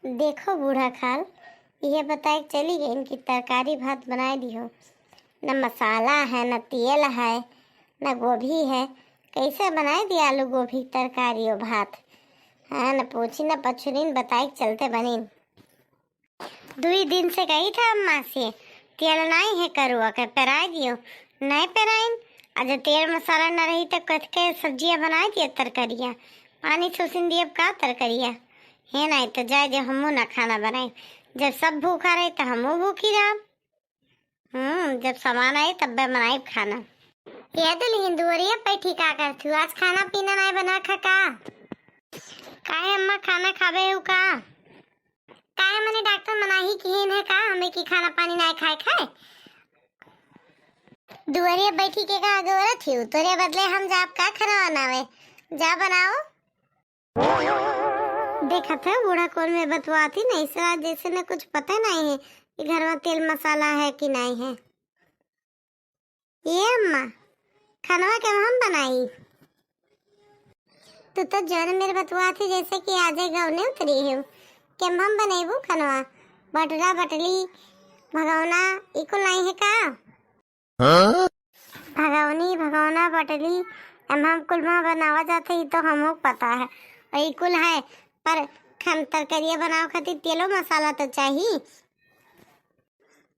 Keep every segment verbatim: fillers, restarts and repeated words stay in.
देखो बूढ़ा खाल, इहे बताए के चली गइन कि तरकारी भात बनाए दिहो। न मसाला है, न तेल है, न गोभी है, कैसे बनाए दी आलू गोभी के तरकारी और भात? हाँ, न पूछी न पछुरिन, बताए के चलते बनिन। दुई दिन से कही था अम्मा से, तेल नाई है करुआ के, पेराए दियो। नाई पेराइन। आ जब तेल मसाला न रही तो कथ के सब्जिया बनाए दिया तरकारिया। पानी सुसिन दिया का तरकारिया? हे नाई तो जाए दे, हमू ना खाना बनाई। जब सब भूखा रहे तो हमू भूखी रहब। हम्म, जब सामान आई तब बनाई खाना। ये दुल्हन दुआरिया बैठी का करत हूँ? आज खाना पीना नाई बना खा का? काहे अम्मा खाना खाबे हु का? काहे मने डॉक्टर मनाही किहिन है का हमें कि खाना पानी नाई खाए खाए? दुआरिया बैठी के का गोरत हिउ? तोरे बदले हम जाब का खाना बनावे? जा बनाओ। देखत है बूढ़ा कौन में बतवाती नहीं सरा जैसे ने कुछ पता नहीं है कि घर में तेल मसाला है कि नहीं है। ये अम्मा, खानवा के हम बनाई? तू तो जौन मेरे बतुआ थी जैसे कि आजे गाँव नहीं उतरी हो। के हम बनैबू खानवा? बटरा, बटली, भगौना, ई कुल नहीं है का? हाँ? भगौनी, भगौना, बटली, हम, हम कुल में बनावा जाते ही तो हमहू पता है। और ई कुल है, पर खान तरकारिया बनावे खातिर तेलो मसाला तो चाहिए।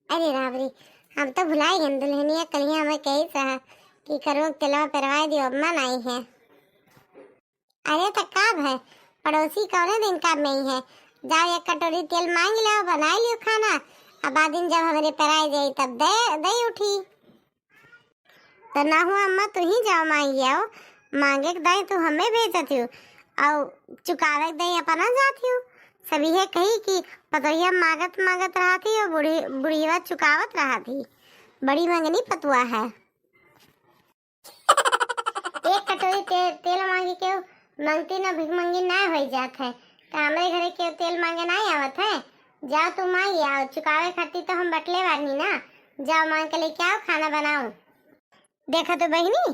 अरे राम रे, हम तो भुलाई गन दुल्हनिया, कलिया हमें कही सहा कि करुआ के तेलवा पेरवाए दियो, अम्मा नाई है। अरे तो का भय, पड़ोसी कौने दिन का में ही है, जाओ एक कटोरी तेल मांग लो, बनाई लियो खाना, अब बाद दिन जब हमरे पेराए जाई तब दे, दे उठी। तो ना हुआ अम्मा, तू ही जाओ मांग आओ, मांगे के दाई तू हमें भेजत हो, और चुकावे के दाई अपना जात हो। सभी है कही कि पतोहिया मांगत मांगत रहा थी और बूढ़ी, बुढ़िया चुकावत रहा थी। बड़ी मंगनी पतुआ है। एक कटोरी ते-, तेल मांगे के मंगती ना भिखमंगी ना होई जात है। तो हमरे घरे के तेल मांगे ना आवत है। जाओ तू मांग आओ, चुकावे खातिर तो हम बटले बानी ना। जाओ मांग के लेके आओ, खाना बनाओ। देखा तो बहिनी,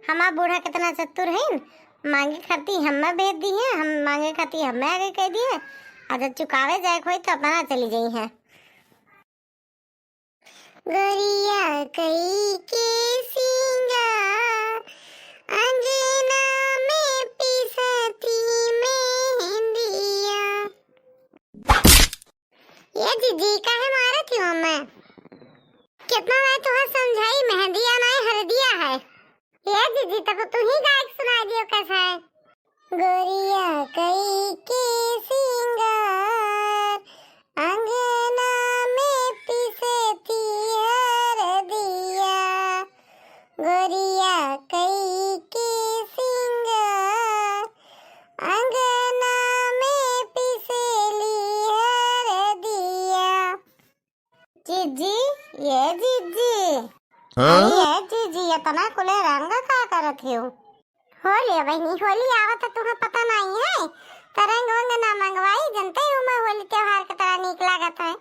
हमार बूढ़ा कितना चतुर है, मांगे खातिर हमें भेज दी है, हम मांगे खातिर हमें आगे कह दिए, और जब चुकावे जाए के होई तो अपना चली जाई है। गोरिया कई के सिंगार, अंगना में पिसती मेहंदिया। ये जीजी, काहे मारत हो हमें? कितना बार तुहे समझाई, मेहंदिया नाई हरदिया है। ये जीजी, तब तू ही गाय के सुनाई दियो कैसा है। गोरिया कई के सिंगार, अंगना में पिसती हरदिया। गोरिया कई के सिंगार, अंगना में पिसेली हरदिया। जीजी, ये जीजी। हाँ? अरे ये जीजी, इतना कुले रंग का करत हो? होली है बहिनी, होली आवत है, तुम्हें पता नहीं है? तो रंग वंग ना मंगवाई, जनते ही हमें होली त्योहार के तरह नीक लागत है।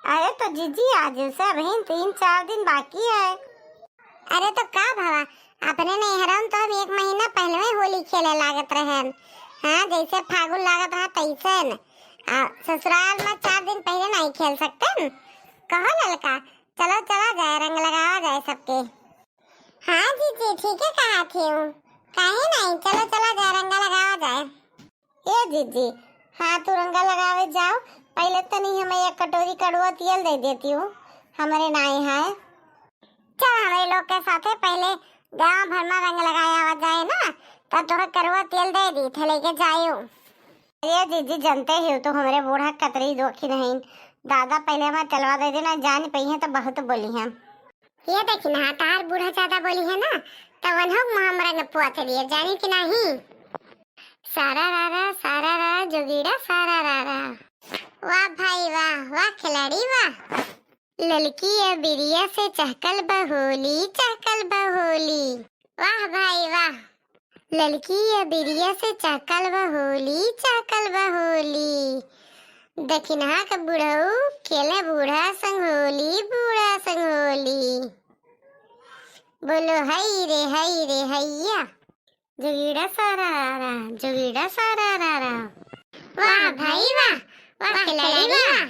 अरे तो जीजी, आज से अभी तीन चार दिन बाकी है। अरे तो का भवा, अपने नैहरा में तो हम एक महीना पहले होली खेले लागत रहन। हाँ, जैसे फागुन लागत रहा तैसे न। आ, ससुराल में चार दिन पहले नहीं खेल सकते न। कहो ललका, चलो चला जाए, रंग लगावा जाए सबके। हाँ जीजी, ठीक है कहा थी हूँ, काहे नहीं, चलो चला जाए, रंग लगावा जाए। ए जीजी, हाँ तू रंग लगावे जाओ, पहले तनी हमें एक कटोरी कड़ुआ तेल दे देती हूँ, हमरे नाई है। चल हमरे लोग के साथे पहले गांव भर में रंग लगाया आवा जाए ना, तब तोहे कड़ुआ तेल दे दी थे लेके जायू। अरे जीजी, जनते ही हो तो हमरे बूढ़ा कतरी दोखी नहीं, दादा पहले हमें तेलवा दे देना, जान पई है तो बहुत बोली है। ये देखी ना, तार बूढ़ा ज्यादा बोली है ना, तो वनहु मुहावरा न पुआ चलिए, जानी कि नहीं? सारा रारा, सारा रारा, जोगीड़ा सारा रारा। वाह भाई वाह, वाह खिलाड़ी वाह। ललकी या बिरिया से चहकल बहोली, चहकल बहोली। वाह भाई वाह। ललकी या बिरिया से चहकल बहोली, चहकल बहोली। दखिनहा के बुढ़ऊ खेले बूढ़ा संग होली, बूढ़ा संग होली। बोलो हई रे, हई रे, हैया। जोगीड़ा सारा रा रा, जोगीड़ा सारा रा रा। वाह भाई वाह, वाह खिलाड़ी वाह।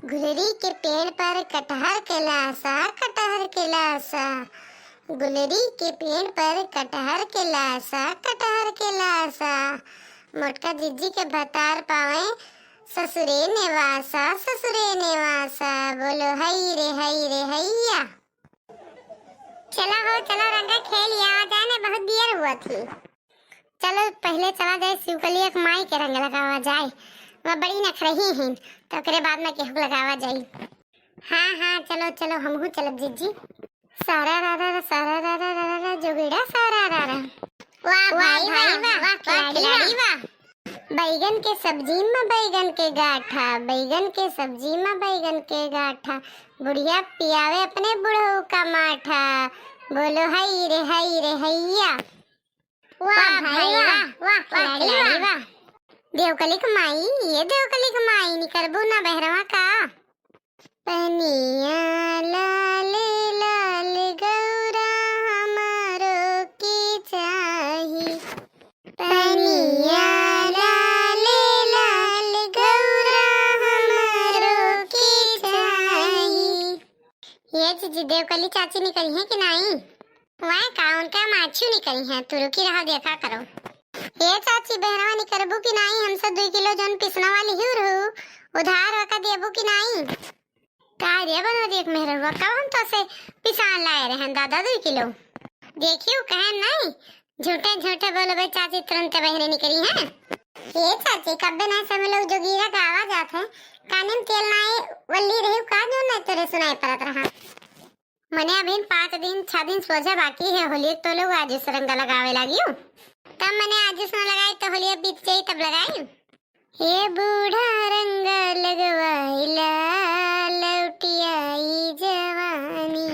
गुलरी के पेड़ पर कटहर के लासा, कटहर के लासा। गुलरी के पेड़ पर कटहर के लासा, कटहर के लासा। मोटका जिज्जी के भतार पावे ससुरे नेवासा, ससुरे नेवासा। बोलो हई रे, हई रे, हैया। चला हो, चला रंगा खेल आ जाए ना, बहुत देर हुआ थी। चलो पहिले चला जाए शिवकलिया के माई के रंग लगावा जाए, वह बड़ी नखरही हैं, तो ओकरे बाद में केहू लगावा जाए। हाँ हाँ, चलो चलो, हमहू चलब जिज्जी। सारा रा रा रा, सारा रा रा रा रा रा, जोगिड़ा सारा रा रा। वाह वाह भाई वाह, वाह वाह खिलाड़ी खिलाड़ी वाह। वाह। बैगन के सब्जी में बैगन के गाठा, बैगन के सब्जी में बैगन के गाठा, बुढ़िया पियावे अपने बुढ़ऊ का माठा। बोलो हई रे, हई रे, हैया। वाह वाह भाई भाई वाह, वाह, वाह वाह खिलाड़ी खिलाड़ी वाह। वाह। देवकली के माई, ये देवकली के माई, निकरबू ना बहरवा का? पनिया लाल लाल गौरा हमारो के चाही, पनिया लाल लाल गौरा हमारो के चाही। ये जीजी, देवकली चाची निकली हैं कि नाई? वाह का, उनका माछू निकली हैं, तू रुकी रहा, देखा करो। ये चाची, बहरवा निकरबू कि नाई? हमसे दुई किलो जौन पिसना वाली ही रहू, उधार वका देबू कि नाई? का रे बनो देख मेहररुआ, कब हम तोसे पिसान लाए रहन दादा दुई किलो? देखियो कहन नहीं, झूठे झूठे बोलबे चाची, तुरंत बहरे निकली हैं। ये चाची, कब्बे नहीं समय लोग जोगीरा गावा जात है, काने में तेल नाई वल्ली रही का जो नहीं तोरे सुनाई पड़त रहा। मने अभिन पाँच दिन, छह दिन सोझा बाकी है होली, तो लोग आज से रंग लगावे लागियो। तब मने आज से न लगाई तो होलिया बीत जाई तब लगाई। हे बूढ़ा रंग लगवाइला, लौटियाई जवानी।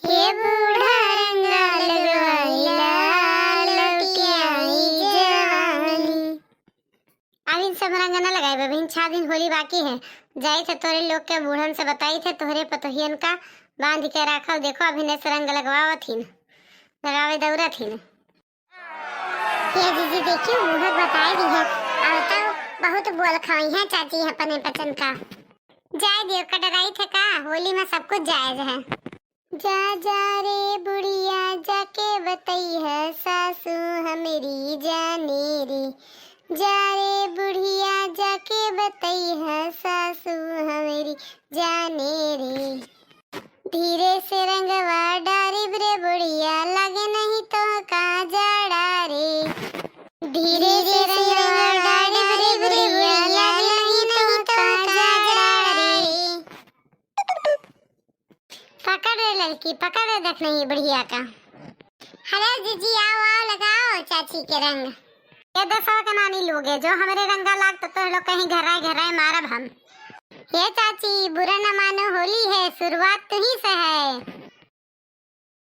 हे बूढ़ा रंग लगवाइला, लौटियाई जवानी। अभिन सब रंग न लगाई, अभिन छह दिन होली बाकी है। जाई थे तोरे लोग के बूढ़न से बताई थे, तोहरे पतोहियन का बांध के राखो। देखो अभिन से रंग लगवावत हिन, लगावे दौड़त हिन। ये जीजी देखियो, मुहर बताए दी है। अब तो बहुत बोल खाई है चाची अपने पसंद का। जाए दियो, कटराई थे का, होली में सब कुछ जायज है। जा जा रे बुढ़िया, जाके बतई है सासू हमरी जाने रे। जा रे बुढ़िया, जाके बतई है सासू हमरी जाने रे। धीरे से रंगवा डारिब रे बुढ़िया, लागे नहीं तो का जाड़ा रे। धीरे से रंगवा डारिब रे बुढ़िया, लागे नहीं तो का जाड़ा रे। पकड़ रे ललकी, पकड़ रे, देख नहीं बुढ़िया का। अरे जीजी, आओ, आओ, लगाओ चाची के रंग। ये दसवा के नानी लोग है, जो हमरे रंगा लाग तो तोह लोग कहीं घराए घराए मारब हम। ये चाची, बुरा न मानो, होली है, शुरुआत तुही से है।